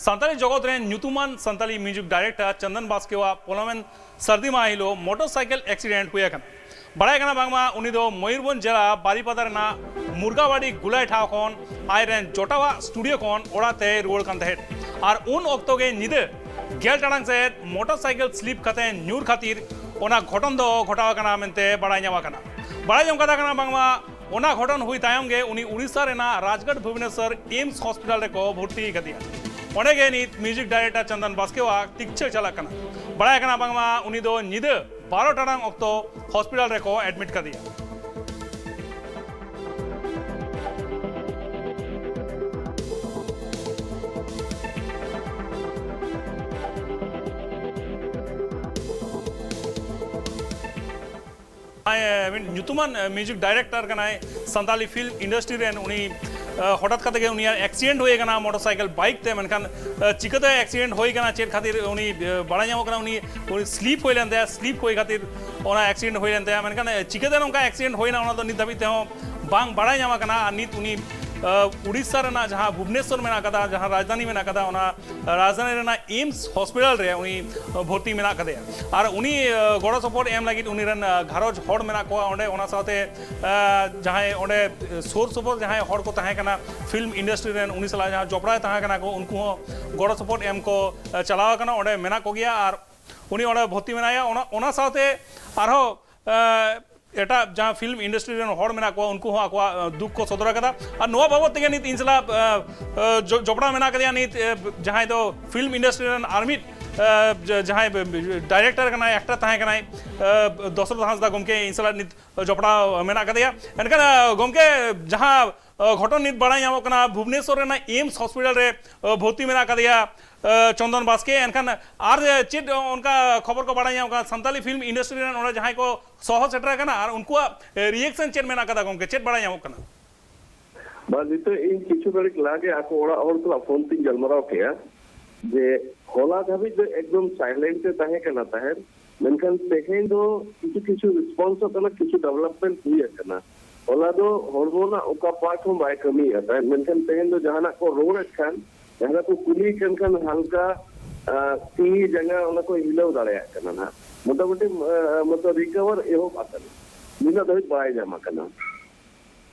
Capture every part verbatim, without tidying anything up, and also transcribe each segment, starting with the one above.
ᱥᱟᱱᱛᱟᱲᱤ ᱡᱚᱜᱚᱛ ᱨᱮᱱ ᱧᱩᱛᱩᱢᱟᱱ ᱥᱟᱱᱛᱟᱲᱤ ᱢᱤᱭᱩᱡᱤᱠ ᱰᱟᱭᱨᱮᱠᱴᱚᱨ ᱪᱚᱱᱫᱚᱱ ᱵᱟᱥᱠᱮᱣᱟᱜ ᱯᱚᱞᱚᱢᱮᱱ ᱥᱟᱹᱨᱫᱤ ᱢᱟᱦᱟ ᱦᱤᱞᱳᱜ ᱢᱚᱴᱚᱨ ᱥᱟᱭᱠᱮᱞ ᱮᱠᱥᱤᱰᱮᱱᱴ ᱦᱩᱭ ᱟᱠᱟᱱᱟ᱾ ᱵᱟᱲᱟᱭ ᱠᱟᱱᱟ ᱵᱟᱝᱢᱟ ᱩᱱᱤ ᱫᱚ ᱢᱚᱭᱩᱨᱵᱷᱚᱸᱡᱽ ᱡᱮᱞᱟ ᱵᱟᱨᱤᱯᱟᱫᱟ ᱨᱮᱱᱟᱜ ᱢᱩᱨᱜᱟᱣᱟᱰᱤ ᱜᱩᱞᱟᱭ ᱴᱷᱟᱶ ᱠᱷᱚᱱ ᱟᱡ ᱨᱮᱱ ᱡᱚᱴᱟᱣᱟᱜ ᱥᱴᱩᱰᱤᱭᱳ ᱠᱷᱚᱱ ᱚᱲᱟᱜ ᱛᱮᱭ ᱨᱩᱣᱟᱹᱲ ᱠᱟᱱ ᱛᱟᱦᱮᱸᱫ᱾ ᱟᱨ ᱩᱱ ᱚᱠᱛᱚ ᱜᱮ ᱧᱤᱫᱟᱹ ᱜᱮᱞ ᱴᱟᱲᱟᱝ ᱥᱮᱫ ᱢᱚᱴᱚᱨ ᱥᱟᱭᱠᱮᱞ ᱥᱞᱤᱯ ᱠᱟᱛᱮ ᱧᱩᱨ ᱠᱷᱟᱹᱛᱤᱨ ᱚᱱᱟ ᱜᱷᱚᱴᱚᱱ ᱫᱚ ᱜᱷᱚᱴᱟᱣ ᱟᱠᱟᱱᱟ ᱢᱮᱱᱛᱮ ᱵᱟᱲᱟᱭ ᱧᱟᱢ ᱟᱠᱟᱱᱟ᱾ ᱵᱟᱲᱟᱭ ᱧᱟᱢ ᱠᱟᱛᱷᱟ ᱠᱟᱱᱟ ᱵᱟᱝᱢᱟ ᱚᱱᱟ ᱜᱷᱚᱴᱚᱱ ᱦᱩᱭ ᱛᱟᱭᱚᱢ ᱜᱮ ᱩᱱᱤ ᱩᱲᱤᱥᱥᱟ ᱨᱮᱱᱟᱜ ᱨᱟᱡᱽᱜᱟᱲ ᱵᱷᱩᱵᱽᱱᱮᱥᱚᱨ ᱮᱢᱥ ᱦᱚᱥᱯᱤᱴᱟᱞ ᱨᱮᱠᱚ ᱵᱷᱚᱨᱛᱤ ᱟᱠᱟᱫᱮᱭᱟ᱾ ᱚᱸᱰᱮ ᱜᱮ ᱱᱤᱛ ᱢᱤᱭᱩᱡᱤᱠ ᱰᱟᱭᱨᱮᱠᱴᱚᱨ ᱪᱚᱱᱫᱚᱱ ᱵᱟᱥᱠᱮᱣᱟᱜ ᱛᱤᱠᱪᱷᱟᱹ ᱪᱟᱞᱟᱜ ᱠᱟᱱᱟ᱾ ᱵᱟᱲᱟᱭ ᱠᱟᱱᱟ ᱵᱟᱝᱢᱟ ᱩᱱᱤ ᱫᱚ ᱧᱤᱫᱟᱹ ᱵᱟᱨᱚ ᱴᱟᱲᱟᱝ ᱚᱠᱛᱚ ᱦᱚᱥᱯᱤᱴᱟᱞ ᱨᱮᱠᱚ ᱮᱰᱢᱤᱴ ᱠᱟᱫᱮᱭᱟ᱾ ᱟᱭ, ᱢᱤᱫ ᱧᱩᱛᱩᱢᱟᱱ, ᱮ, ᱢᱤᱭᱩᱡᱤᱠ ᱰᱟᱭᱨᱮᱠᱴᱚᱨ ᱠᱟᱱᱟᱭ ᱥᱟᱱᱛᱟᱞᱤ ᱯᱷᱤᱞᱢ ᱤᱱᱰᱟᱥᱴᱨᱤ ᱨᱮᱱ᱾ ᱩᱱᱤ, ᱮ, ᱦᱚᱴᱟᱛ ᱠᱟᱛᱮ ᱜᱮ ᱩᱱᱤᱭᱟᱜ ᱮᱠᱥᱤᱰᱮᱱᱴ ᱦᱩᱭ ᱟᱠᱟᱱᱟ ᱢᱚᱴᱚᱨ ᱥᱟᱭᱠᱮᱞ ᱵᱟᱭᱤᱠ ᱛᱮ᱾ ᱢᱮᱱᱠᱷᱟᱱ, ᱮ, ᱪᱤᱠᱟᱹᱛᱮ ᱮᱠᱥᱤᱰᱮᱱᱴ ᱦᱩᱭ ᱟᱠᱟᱱᱟ, ᱪᱮᱫ ᱠᱷᱟᱹᱛᱤᱨ, ᱩᱱᱤ, ᱮ, ᱵᱟᱲᱟᱭ ᱧᱟᱢᱚᱜ ᱠᱟᱱᱟ, ᱩᱱᱤ, ᱩᱱᱤ ᱥᱞᱤᱯ ᱦᱩᱭ ᱞᱮᱱ ᱛᱟᱭᱟ, ᱥᱞᱤᱯ ᱦᱩᱭ ᱠᱷᱟᱹᱛᱤᱨ ᱚᱱᱟ ᱮᱠᱥᱤᱰᱮᱱᱴ ᱦᱩᱭ ᱞᱮᱱ ᱛᱟᱭᱟ᱾ ᱢᱮᱱᱠᱷᱟᱱ, ᱮ, ᱪᱤᱠᱟᱹᱛᱮ ᱱᱚᱝᱠᱟ ᱮᱠᱥᱤᱰᱮᱱᱴ ᱦᱩᱭᱱᱟ, ᱚᱱᱟ ᱫᱚ ᱱᱤᱛ ᱫᱷᱟᱹᱵᱤᱡ ᱛᱮᱦᱚᱸ ᱵᱟᱝ ᱵᱟᱲᱟᱭ ᱧᱟᱢ ᱟᱠᱟᱱᱟ᱾ ᱟᱨ ᱱᱤᱛ ᱩᱱᱤ, ᱮ, ᱩᱲᱤᱥᱥᱟ ᱨᱮᱱᱟᱜ ᱡᱟᱦᱟᱸ ᱵᱷᱩᱵᱽᱱᱮᱥᱚᱨ ᱢᱮᱱᱟᱜ ᱟᱠᱟᱫᱟ, ᱡᱟᱦᱟᱸ ᱨᱟᱡᱽᱫᱷᱟᱱᱤ ᱢᱮᱱᱟᱜ ᱟᱠᱟᱫᱟ, ᱚᱱᱟ ᱨᱟᱡᱽᱫᱷᱟᱱᱤ ᱨᱮᱱᱟᱜ ᱮᱢᱥ ᱦᱚᱥᱯᱤᱴᱟᱞ ᱨᱮ ᱩᱱᱤ ᱵᱷᱚᱨᱛᱤ ᱢᱮᱱᱟᱜ ᱠᱟᱫᱮᱭᱟ᱾ ᱟᱨ ᱩᱱᱤ, ᱮ, ᱜᱚᱲᱚ ᱥᱚᱯᱚᱦᱚᱫ ᱮᱢ ᱞᱟᱹᱜᱤᱫ ᱩᱱᱤ ᱨᱮᱱ, ᱮ, ᱜᱷᱟᱨᱚᱸᱡᱽ ᱦᱚᱲ ᱢᱮᱱᱟᱜ ᱠᱚᱣᱟ ᱚᱸᱰᱮ, ᱚᱱᱟ ᱥᱟᱶᱛᱮ, ᱮ, ᱡᱟᱦᱟᱸᱭ ᱚᱸᱰᱮ ᱥᱩᱨ ᱥᱩᱯᱩᱨ ᱡᱟᱦᱟᱸᱭ ᱦᱚᱲ ᱠᱚ ᱛᱟᱦᱮᱸ ᱠᱟᱱᱟ, ᱯᱷᱤᱞᱢ ᱤᱱᱰᱟᱥᱴᱨᱤ ᱨᱮᱱ ᱩᱱᱤ ᱥᱟᱞᱟᱜ ᱡᱟᱦᱟᱸ ᱡᱚᱯᱲᱟᱣ ᱛᱟᱦᱮᱸ ᱠᱟᱱᱟ ᱠᱚ, ᱩᱱᱠᱩ ᱦᱚᱸ ᱜᱚᱲᱚ ᱥᱚᱯᱚᱦᱚᱫ ᱮᱢ ᱠᱚ, ᱮ, ᱪᱟᱞᱟᱣ ᱟᱠᱟᱱᱟ, ᱚᱸᱰᱮ ᱢᱮᱱᱟᱜ ᱠᱚᱜᱮᱭᱟ᱾ ᱟᱨ ᱩᱱᱤ ᱚᱸᱰᱮ ᱵᱷᱚᱨᱛᱤ ᱢᱮᱱᱟᱭᱟ᱾ ᱚᱱᱟ, ᱚᱱᱟ ᱥᱟᱶᱛᱮ ᱟᱨᱦᱚᱸ, ᱮ, ᱮᱴᱟᱜ ᱡᱟᱦᱟᱸ ᱯᱷᱤᱞᱢ ᱤᱱᱰᱟᱥᱴᱨᱤ ᱨᱮᱱ ᱦᱚᱲ ᱢᱮᱱᱟᱜ ᱠᱚᱣᱟ, ᱩᱱᱠᱩ ᱦᱚᱸ ᱟᱠᱚᱣᱟᱜ, ᱮ, ᱫᱩᱠ ᱠᱚ ᱥᱚᱫᱚᱨ ᱟᱠᱟᱫᱟ᱾ ᱟᱨ ᱱᱚᱣᱟ ᱵᱟᱵᱚᱫ ᱛᱮᱜᱮ ᱱᱤᱛ ᱤᱧ ᱥᱟᱞᱟᱜ, ᱮ, ᱮ, ᱡᱚ-, ᱡᱚᱯᱲᱟᱣ ᱢᱮᱱᱟᱜ ᱟᱠᱟᱫᱮᱭᱟ ᱱᱤᱛ, ᱮ, ᱡᱟᱦᱟᱸᱭ ᱫᱚ ᱯᱷᱤᱞᱢ ᱤᱱᱰᱟᱥᱴᱨᱤ ᱨᱮᱱ ᱟᱨ ᱢᱤᱫ, ᱮ, ᱡᱟ-, ᱡᱟᱦᱟᱸᱭ ᱰᱟᱭᱨᱮᱠᱴᱚᱨ ᱠᱟᱱᱟᱭ, ᱮᱠᱴᱚᱨ ᱛᱟᱦᱮᱸ ᱠᱟᱱᱟᱭ, ᱮ, ᱫᱚᱥᱨᱚᱛᱷ ᱦᱟᱸᱥᱫᱟ ᱜᱚᱢᱠᱮ ᱤᱧ ᱥᱟᱞᱟᱜ ᱱᱤᱛ ᱡᱚᱯᱲᱟᱣ ᱢᱮᱱᱟᱜ ᱟᱠᱟᱫᱮᱭᱟ᱾ ᱮᱱᱠᱷᱟᱱ, ᱮ, ᱜᱚᱢᱠᱮ, ᱡᱟᱦᱟᱸ, ᱮ, ᱜᱷᱚᱴᱚᱱ ᱱᱤᱛ ᱵᱟᱲᱟᱭ ᱧᱟᱢᱚᱜ ᱠᱟᱱᱟ, ᱵᱷᱩᱵᱽᱱᱮᱥᱚᱨ ᱨᱮᱱᱟᱜ ᱮᱢᱥ ᱦᱚᱥᱯᱤᱴᱟᱞ ᱨᱮ, ᱮ, ᱵᱷᱚᱨᱛᱤ ᱢᱮᱱᱟᱜ ᱟᱠᱟᱫᱮᱭᱟ, ᱮ, ᱪᱚᱱᱫᱚᱱ ᱵᱟᱥᱠᱮ᱾ ᱮᱱᱠᱷᱟᱱ ᱟᱨ ᱪᱮᱫ ᱚᱱᱠᱟ ᱠᱷᱚᱵᱚᱨ ᱠᱚ ᱵᱟᱲᱟᱭ ᱧᱟᱢᱚᱜ ᱠᱟᱱᱟ ᱥᱟᱱᱛᱟᱞᱤ ᱯᱷᱤᱞᱢ ᱤᱱᱰᱟᱥᱴᱨᱤ ᱨᱮᱱ ᱚᱸᱰᱮ ᱡᱟᱦᱟᱸᱭ ᱠᱚ ᱥᱚᱦᱚ ᱥᱮᱴᱮᱨ ᱟᱠᱟᱱᱟ ᱟᱨ ᱩᱱᱠᱩᱣᱟᱜ, ᱮ, ᱨᱤᱭᱮᱠᱥᱚᱱ ᱪᱮᱫ ᱢᱮᱱᱟᱜ ᱟᱠᱟᱫᱟ ᱜᱚᱢᱠᱮ, ᱪᱮᱫ ᱵᱟᱲᱟᱭ ᱧᱟᱢᱚᱜ ᱠᱟᱱᱟ? ᱵᱟ, ᱱᱤᱛᱚᱜ ᱤᱧ ᱠᱤᱪᱷᱩ ᱜᱷᱟᱹᱲᱤᱡ ᱞᱟᱦᱟ ᱜᱮ ᱟᱠᱚ ᱚᱲᱟᱜ ᱦᱚᱲ ᱥᱟᱞᱟᱜ ᱯᱷᱳᱱ ᱛᱤᱧ ᱜᱟᱞᱢᱟᱨᱟᱣ ᱠᱮᱜᱼᱟ ᱡᱮ ᱦᱚᱞᱟ ᱫᱷᱟᱹᱵᱤᱡ ᱫᱚ ᱮᱠᱫᱚᱢ ᱥᱟᱭᱞᱮᱱᱴ ᱮ ᱛᱟᱦᱮᱸ ᱠᱟᱱᱟ ᱛᱟᱦᱮᱸᱫ, ᱢᱮᱱᱠᱷᱟᱱ ᱛᱮᱦᱮᱧ ᱫᱚ ᱠᱤᱪᱷᱩ ᱠᱤᱪᱷᱩ ᱨᱮᱥᱯᱚᱱᱥᱚᱜ ᱠᱟᱱᱟ, ᱠᱤᱪᱷᱩ ᱰᱮᱵᱷᱞᱚᱯᱢᱮᱱᱴ ᱦᱩᱭ ᱟᱠᱟᱱᱟ᱾ ᱦᱚᱞᱟ ᱫᱚ ᱦᱚᱲᱢᱚ ᱨᱮᱱᱟᱜ ᱚᱠᱟ ᱯᱟᱨᱴ ᱦᱚᱸ ᱵᱟᱭ ᱠᱟᱹᱢᱤᱭᱮᱫ ᱛᱟᱦᱮᱸᱫ, ᱢᱮᱱᱠᱷᱟᱱ ᱛᱮᱦᱮᱧ ᱫᱚ ᱡᱟᱦᱟᱱᱟᱜ ᱠᱚ ᱨᱚᱲᱮᱫ ᱠᱷᱟᱱ ᱡᱟᱦᱟᱸ ᱠᱚ ᱠᱩᱞᱤ ᱠᱟᱱ ᱠᱷᱟᱱ ᱦᱟᱞᱠᱟ, ᱟᱸ, ᱛᱤ ᱡᱟᱸᱜᱟ ᱚᱱᱟ ᱠᱚ ᱦᱤᱞᱟᱹᱣ ᱫᱟᱲᱮᱭᱟᱜ ᱠᱟᱱᱟ ᱱᱟᱦᱟᱜ᱾ ᱢᱚᱴᱟᱢᱩᱴᱤ, ᱟᱸ, ᱢᱚᱛᱞᱚᱵ ᱨᱤᱠᱟᱵᱷᱟᱨ ᱮᱦᱚᱵ ᱟᱠᱟᱱᱟ, ᱱᱤᱱᱟᱹᱜ ᱫᱷᱟᱹᱵᱤᱡ ᱵᱟᱲᱟᱭ ᱧᱟᱢ ᱟᱠᱟᱱᱟ᱾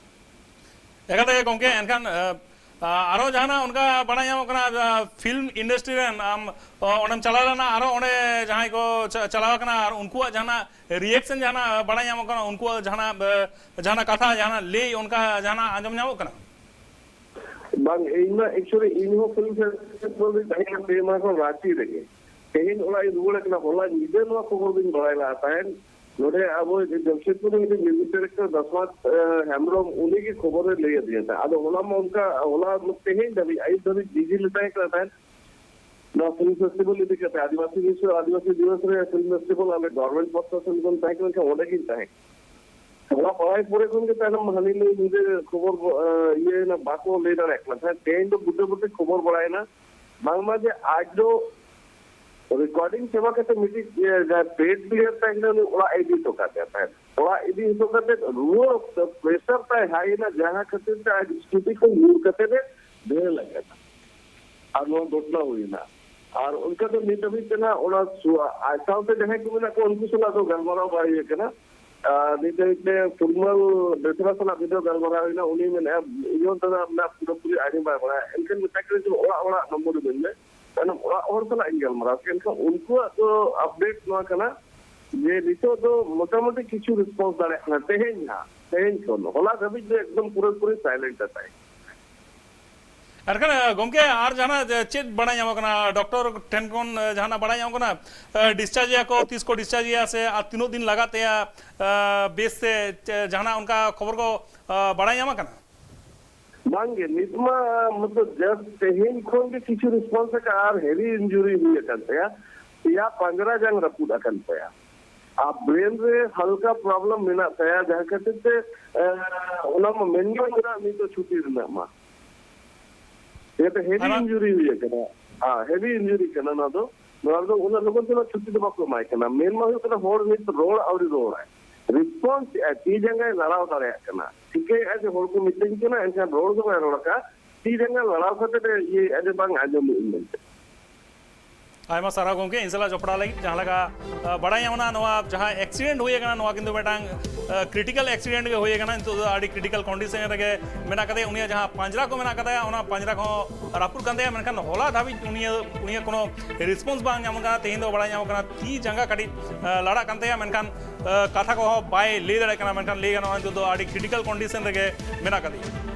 ᱮᱠᱟᱞ ᱛᱮᱜᱮ ᱜᱚᱢᱠᱮ, ᱮᱱᱠᱷᱟᱱ, ᱟᱸ, ᱟᱸ, ᱟᱨᱚ ᱡᱟᱦᱟᱱᱟᱜ ᱚᱱᱠᱟ ᱵᱟᱲᱟᱭ ᱧᱟᱢᱚᱜ ᱠᱟᱱᱟ, ᱟᱸ, ᱯᱷᱤᱞᱢ ᱤᱱᱰᱟᱥᱴᱨᱤ ᱨᱮᱱ ᱟᱢ, ᱚ, ᱚᱸᱰᱮᱢ ᱪᱟᱞᱟᱣ ᱞᱮᱱᱟ, ᱟᱨᱚ ᱚᱸᱰᱮ ᱡᱟᱦᱟᱸᱭ ᱠᱚ ᱪᱟ-, ᱪᱟᱞᱟᱣ ᱟᱠᱟᱱᱟ ᱟᱨ ᱩᱱᱠᱩᱣᱟᱜ ᱡᱟᱦᱟᱱᱟᱜ ᱨᱤᱭᱮᱠᱥᱚᱱ ᱡᱟᱦᱟᱱᱟᱜ ᱵᱟᱲᱟᱭ ᱧᱟᱢᱚᱜ ᱠᱟᱱᱟ, ᱩᱱᱠᱩᱣᱟᱜ ᱡᱟᱦᱟᱱᱟᱜ, ᱮ, ᱡᱟᱦᱟᱱᱟᱜ ᱠᱟᱛᱷᱟ, ᱡᱟᱦᱟᱱᱟᱜ ᱞᱟᱹᱭ ᱚᱱᱠᱟ ᱡᱟᱦᱟᱱᱟᱜ ᱟᱸᱡᱚᱢ ᱧᱟᱢᱚᱜ ᱠᱟᱱᱟ? ᱵᱟᱝ, ᱤᱧ ᱢᱟ actually ᱤᱧ ᱦᱚᱸ ᱯᱷᱤᱞᱢ ᱯᱷᱮᱥᱴᱤᱵᱷᱟᱞ ᱨᱤᱧ ᱛᱟᱦᱮᱸ ᱠᱟᱱᱟ ᱯᱮ ᱢᱟᱦᱟ ᱠᱷᱚᱱ ᱨᱟᱸᱪᱤ ᱨᱮᱜᱮ᱾ ᱛᱮᱦᱮᱧ ᱚᱲᱟᱜ ᱤᱧ ᱨᱩᱣᱟᱹᱲ ᱠᱟᱱᱟ, ᱦᱚᱞᱟ ᱧᱤᱫᱟᱹ ᱱᱚᱣᱟ ᱠᱷᱚᱵᱚᱨ ᱫᱚᱧ ᱵᱟᱲᱟᱭ ᱞᱟᱜᱼᱟ ᱛᱟᱦᱮᱸᱱ᱾ ᱱᱚᱰᱮ ᱟᱵᱚ ᱡᱟᱢᱥᱮᱫᱽᱯᱩᱨ ᱨᱮ ᱢᱤᱫᱴᱮᱱ ᱢᱤᱣᱡᱤᱠ ᱰᱟᱭᱨᱮᱠᱴᱚᱨ ᱫᱟᱥᱣᱟᱛ, ᱮ, ᱦᱮᱢᱵᱨᱚᱢ, ᱩᱱᱤ ᱜᱮ ᱠᱷᱚᱵᱚᱨᱮ ᱞᱟᱹᱭ ᱟᱹᱫᱤᱧᱟ ᱛᱟᱦᱮᱸᱫ᱾ ᱟᱫᱚ ᱦᱚᱞᱟ ᱢᱟ ᱚᱱᱠᱟ, ᱦᱚᱞᱟ ᱛᱮᱦᱮᱧ ᱫᱷᱟᱹᱵᱤᱡ ᱟᱹᱭᱩᱵ ᱫᱷᱟᱹᱵᱤᱡ ᱵᱤᱡᱤ ᱞᱮ ᱛᱟᱦᱮᱸ ᱠᱟᱱᱟ ᱛᱟᱦᱮᱸᱫ᱾ ᱱᱚᱣᱟ ᱯᱷᱤᱞᱢ ᱯᱷᱮᱥᱴᱤᱵᱷᱟᱞ ᱤᱫᱤ ᱠᱟᱛᱮ, ᱟᱹᱫᱤᱵᱟᱹᱥᱤ ᱵᱤᱥᱥᱚ ᱟᱹᱫᱤᱵᱟᱹᱥᱤ ᱫᱤᱵᱚᱥ ᱨᱮ ᱯᱷᱤᱞᱢ ᱯᱷᱮᱥᱴᱤᱵᱷᱟᱞ ᱟᱞᱮ ᱜᱚᱵᱷᱚᱨᱱᱢᱮᱱᱴ ᱯᱟᱥᱴᱟ ᱥᱮᱱ ᱠᱷᱚᱱ ᱛᱟᱦᱮᱸ ᱠᱟᱱᱟ, ᱚᱸᱰᱮ ᱜᱤᱧ ᱛᱟᱦᱮᱸ ᱠᱟᱱᱟ᱾ ᱚᱱᱟ ᱵᱟᱲᱟᱭ ᱯᱚᱨᱮ ᱠᱷᱚᱱ ᱜᱮ ᱛᱟᱭᱱᱚᱢ ᱦᱟᱹᱱᱤ ᱱᱟᱹᱭ ᱧᱤᱫᱟᱹ ᱠᱷᱚᱵᱚᱨ ᱵᱚ-, ᱮ, ᱤᱭᱟᱹᱭᱮᱱᱟ, ᱵᱟᱠᱚ ᱞᱟᱹᱭ ᱫᱟᱲᱮᱭᱟᱜ ᱠᱟᱱᱟ᱾ ᱛᱟᱦᱮᱸᱫ ᱛᱮᱦᱮᱧ ᱫᱚ ᱵᱩᱴᱟᱹ ᱵᱩᱴᱤ ᱠᱷᱚᱵᱚᱨ ᱵᱟᱲᱟᱭᱮᱱᱟ, ᱵᱟᱝᱢᱟ ᱡᱮ ᱟᱡ ᱫᱚ ᱨᱮᱠᱚᱨᱰᱤᱝ ᱪᱟᱵᱟ ᱠᱟᱛᱮ ᱢᱤᱫᱴᱤᱡ, ᱮ, ᱡᱟᱦᱟᱸᱭ ᱯᱮᱰ ᱯᱞᱮᱭᱟᱨ ᱛᱟᱦᱮᱸ ᱠᱟᱱᱟ, ᱩᱱᱤ ᱚᱲᱟᱜ ᱮ ᱤᱫᱤ ᱦᱚᱴᱚ ᱠᱟᱫᱮᱭᱟ ᱛᱟᱦᱮᱸᱫ᱾ ᱚᱲᱟᱜ ᱤᱫᱤ ᱦᱚᱴᱚ ᱠᱟᱛᱮ ᱨᱩᱣᱟᱹᱲ ᱚᱠᱛᱚ ᱯᱨᱮᱥᱟᱨ ᱛᱟᱭ ᱦᱟᱭ ᱮᱱᱟ, ᱡᱟᱦᱟᱸ ᱠᱷᱟᱹᱛᱤᱨ ᱛᱮ ᱟᱡ ᱥᱠᱩᱴᱤ ᱠᱷᱚᱱ ᱧᱩᱨ ᱠᱟᱛᱮ ᱮ ᱫᱟᱹᱲ ᱟᱠᱟᱱᱟ᱾ ᱟᱨ ᱱᱚᱣᱟ ᱜᱷᱚᱴᱱᱟ ᱦᱩᱭᱱᱟ᱾ ᱟᱨ ᱚᱱᱠᱟ ᱫᱚ ᱱᱤᱛ ᱦᱟᱹᱵᱤᱡ ᱛᱮ ᱱᱟᱜ ᱚᱱᱟ ᱥᱩ-, ᱟᱡ ᱥᱟᱶᱛᱮ ᱡᱟᱦᱟᱸᱭ ᱠᱚ ᱢᱮᱱᱟᱜ ᱠᱚᱣᱟ, ᱩᱱᱠᱩ ᱥᱟᱞᱟᱜ ᱫᱚ ᱜᱟᱞᱢᱟᱨᱟᱣ ᱵᱟᱭ ᱦᱩᱭ ᱟᱠᱟᱱᱟ᱾ ᱟᱨ ᱱᱤᱛ ᱦᱟᱹᱵᱤᱡ ᱛᱮ ᱯᱷᱚᱨᱢᱟᱞ ᱵᱮᱥᱨᱟ ᱥᱟᱞᱟᱜ ᱢᱤᱫ ᱫᱷᱟᱣ ᱜᱟᱞᱢᱟᱨᱟᱣ ᱦᱩᱭᱱᱟ, ᱩᱱᱤ ᱢᱮᱱᱮᱫᱼᱟ, ᱤᱧ ᱦᱚᱸ ᱫᱟᱫᱟ ᱢᱮᱱᱟᱜ ᱯᱩᱨᱟᱹᱯᱩᱨᱤ ᱟᱹᱰᱤ ᱵᱟᱭ ᱵᱟᱲᱟᱭᱟ᱾ ᱮᱱᱠᱷᱟᱱ ᱢᱤᱫᱴᱟᱝ ᱠᱟᱹᱴᱤᱡ ᱚᱲᱟᱜ ᱦᱚᱲᱟᱜ ᱱᱚᱢᱵᱚᱨ ᱤᱢᱟᱹᱧ ᱢᱮ, ᱛᱟᱭᱱᱚᱢ ᱚᱲᱟᱜ ᱦᱚᱲ ᱥᱟᱞᱟᱜ ᱤᱧ ᱜᱟᱞᱢᱟᱨᱟᱣ ᱠᱮᱫ᱾ ᱮᱱᱠᱷᱟᱱ ᱩᱱᱠᱩᱣᱟᱜ ᱫᱚ ᱟᱯᱰᱮᱴ ᱱᱚᱣᱟ ᱠᱟᱱᱟ ᱡᱮ ᱱᱤᱛᱚᱜ ᱫᱚ ᱢᱚᱴᱟᱢᱩᱴᱤ ᱠᱤᱪᱷᱩ ᱨᱮᱥᱯᱚᱱᱥ ᱫᱟᱲᱮᱭᱟᱜ ᱠᱟᱱᱟ, ᱛᱮᱦᱮᱧ ᱦᱟᱸᱜ, ᱛᱮᱦᱮᱧ ᱠᱷᱚᱱ ᱦᱚᱞᱟ ᱫᱷᱟᱹᱵᱤᱡ ᱫᱚ ᱮᱠᱫᱚᱢ ᱯᱩᱨᱟᱹᱯᱩᱨᱤ ᱥᱟᱭᱞᱮᱱᱴ ᱟᱠᱟᱭ᱾ ᱮᱱᱠᱷᱟᱱ, ᱜᱚᱢᱠᱮ, ᱟᱨ ᱡᱟᱦᱟᱱᱟᱜ ᱪᱮᱫ ᱵᱟᱲᱟᱭ ᱧᱟᱢᱚᱜ ᱠᱟᱱᱟ? ᱰᱚᱠᱴᱚᱨ ᱴᱷᱮᱱ ᱠᱷᱚᱱ ᱡᱟᱦᱟᱱᱟᱜ ᱵᱟᱲᱟᱭ ᱧᱟᱢᱚᱜ ᱠᱟᱱᱟ? ᱰᱤᱥᱪᱟᱨᱡᱽ ᱮᱭᱟ ᱠᱚ, ᱛᱤᱥ ᱠᱚ ᱰᱤᱥᱪᱟᱨᱡᱽ ᱮᱭᱟ ᱥᱮ ᱟᱨ ᱛᱤᱱᱟᱹᱜ ᱫᱤᱱ ᱞᱟᱜᱟᱜ ᱛᱟᱭᱟ ᱵᱮᱥ ᱛᱮ? ᱡᱟᱦᱟᱱᱟᱜ ᱚᱱᱠᱟ ᱠᱷᱚᱵᱚᱨ ᱠᱚ ᱵᱟᱲᱟᱭ ᱧᱟᱢ ᱟᱠᱟᱱᱟ? ᱵᱟᱝᱜᱮ, ᱱᱤᱛ ᱢᱟ ᱢᱚᱛᱞᱚᱵ ᱡᱟᱥᱴ ᱛᱮᱦᱮᱧ ᱠᱷᱚᱱ ᱜᱮ ᱠᱤᱪᱷᱩ ᱨᱮᱥᱯᱚᱱᱥ ᱟᱠᱟᱫ ᱟᱨ ᱦᱮᱵᱤ ᱤᱱᱡᱩᱨᱤ ᱦᱩᱭ ᱟᱠᱟᱱ ᱛᱟᱭᱟ, ᱯᱮᱭᱟ ᱯᱟᱸᱡᱽᱨᱟ ᱡᱟᱝ ᱨᱟᱹᱯᱩᱫ ᱟᱠᱟᱱ ᱛᱟᱭᱟ᱾ ᱟᱨ ᱵᱨᱮᱱ ᱨᱮ ᱦᱟᱞᱠᱟ ᱯᱨᱚᱵᱞᱮᱢ ᱢᱮᱱᱟᱜ ᱛᱟᱭᱟ, ᱡᱟᱦᱟᱸ ᱠᱷᱟᱹᱛᱤᱨ ᱛᱮ, ᱮ, ᱚᱱᱟ ᱢᱟ ᱢᱮᱱ ᱜᱮ ᱵᱟᱝ ᱜᱟᱱᱚᱜᱼᱟ ᱱᱤᱛ ᱫᱚ ᱪᱷᱩᱴᱤ ᱨᱮᱱᱟᱜ ᱢᱟ᱾ ᱡᱟᱛᱮ ᱦᱮᱵᱤ ᱟᱨ ᱤᱱᱡᱩᱨᱤ ᱦᱩᱭ ᱟᱠᱟᱱᱟ᱾ ᱦᱮᱸ, ᱦᱮᱵᱤ ᱤᱱᱡᱩᱨᱤ ᱠᱟᱱᱟ ᱱᱚᱣᱟ ᱫᱚ᱾ ᱱᱚᱣᱟ ᱨᱮᱫᱚ ᱩᱱᱟᱹᱜ ᱞᱚᱜᱚᱱ ᱛᱮᱫᱚ ᱪᱷᱩᱴᱤ ᱫᱚ ᱵᱟᱠᱚ ᱮᱢᱟᱭ ᱠᱟᱱᱟ᱾ ᱢᱮᱱ ᱢᱟ ᱦᱩᱭᱩᱜ ᱠᱟᱱᱟ, ᱦᱚᱲ ᱱᱤᱛ ᱨᱚᱲ ᱟᱹᱣᱨᱤ ᱨᱚᱲᱟᱭ, ᱨᱮᱥᱯᱚᱱᱥ ᱮᱫᱟᱭ, ᱛᱤ ᱡᱟᱸᱜᱟᱭ ᱞᱟᱲᱟᱣ ᱫᱟᱲᱮᱭᱟᱜ ᱠᱟᱱᱟ, ᱴᱷᱤᱠᱟᱹᱭᱮᱫᱼᱟ ᱡᱮ ᱦᱚᱲ ᱠᱚ ᱢᱤᱛᱟᱹᱧ ᱠᱟᱱᱟ, ᱮᱱᱠᱷᱟᱱ ᱨᱚᱲ ᱫᱚ ᱵᱟᱭ ᱨᱚᱲ ᱟᱠᱟᱫ᱾ ᱛᱤ ᱡᱟᱸᱜᱟ ᱞᱟᱲᱟᱣ ᱠᱟᱛᱮ ᱤᱭᱟᱹ ᱟᱹᱰᱤ ᱵᱟᱝ ᱟᱸᱡᱚᱢᱚᱜ ᱤᱧ ᱢᱮᱱᱛᱮ᱾ ᱟᱭᱢᱟ ᱥᱟᱨᱦᱟᱣ ᱜᱚᱢᱠᱮ, ᱤᱧ ᱥᱟᱞᱟᱜ ᱡᱚᱯᱲᱟᱣ ᱞᱟᱹᱜᱤᱫ᱾ ᱡᱟᱦᱟᱸ ᱞᱮᱠᱟ ᱵᱟᱲᱟᱭ ᱧᱟᱢ ᱮᱱᱟ, ᱱᱚᱣᱟ ᱡᱟᱦᱟᱸ ᱮᱠᱥᱤᱰᱮᱱᱴ ᱦᱩᱭ ᱟᱠᱟᱱᱟ, ᱱᱚᱣᱟ ᱠᱤᱱᱛᱩ ᱢᱤᱫᱴᱟᱝ ᱠᱨᱤᱴᱤᱠᱟᱞ ᱮᱠᱥᱤᱰᱮᱱᱴ ᱜᱮ ᱦᱩᱭ ᱟᱠᱟᱱᱟ᱾ ᱱᱤᱛᱚᱜ ᱫᱚ ᱟᱹᱰᱤ ᱠᱨᱤᱴᱤᱠᱟᱞ ᱠᱚᱱᱰᱤᱥᱚᱱ ᱨᱮᱜᱮ ᱢᱮᱱᱟᱜ ᱟᱠᱟᱫᱮᱭᱟ᱾ ᱩᱱᱤᱭᱟᱜ ᱡᱟᱦᱟᱸ ᱯᱟᱸᱡᱽᱨᱟ ᱠᱚ ᱢᱮᱱᱟᱜ ᱟᱠᱟᱫᱟ, ᱚᱱᱟ ᱯᱟᱸᱡᱽᱨᱟ ᱠᱚᱦᱚᱸ ᱨᱟᱹᱯᱩᱫ ᱠᱟᱱ ᱛᱟᱭᱟ᱾ ᱢᱮᱱᱠᱷᱟᱱ ᱦᱚᱞᱟ ᱫᱷᱟᱹᱵᱤᱡ ᱩᱱᱤᱭᱟᱜ ᱩᱱᱤᱭᱟᱜ ᱠᱳᱱᱳ ᱨᱮᱥᱯᱚᱱᱥ ᱵᱟᱝ ᱧᱟᱢᱚᱜ ᱠᱟᱱᱟ᱾ ᱛᱮᱦᱮᱧ ᱫᱚ ᱵᱟᱲᱟᱭ ᱧᱟᱢᱚᱜ ᱠᱟᱱᱟ ᱛᱤ ᱡᱟᱸᱜᱟ ᱠᱟᱹᱴᱤᱡ ᱞᱟᱲᱟᱜ ᱠᱟᱱ ᱛᱟᱭᱟ, ᱢᱮᱱᱠᱷᱟᱱ ᱠᱟᱛᱷᱟ ᱠᱚᱦᱚᱸ ᱵᱟᱭ ᱞᱟᱹᱭ ᱫᱟᱲᱮᱭᱟᱜ ᱠᱟᱱᱟ᱾ ᱢᱮᱱᱠᱷᱟᱱ ᱞᱟᱹᱭ ᱜᱟᱱᱚᱜᱼᱟ, ᱱᱤᱛᱚᱜ ᱫᱚ ᱟᱹᱰᱤ ᱠᱨᱤᱴᱤᱠᱟᱞ ᱠᱚᱱᱰᱤᱥᱚᱱ ᱨᱮᱜᱮ ᱢᱮᱱᱟᱜ ᱟᱠᱟᱫᱮᱭᱟ᱾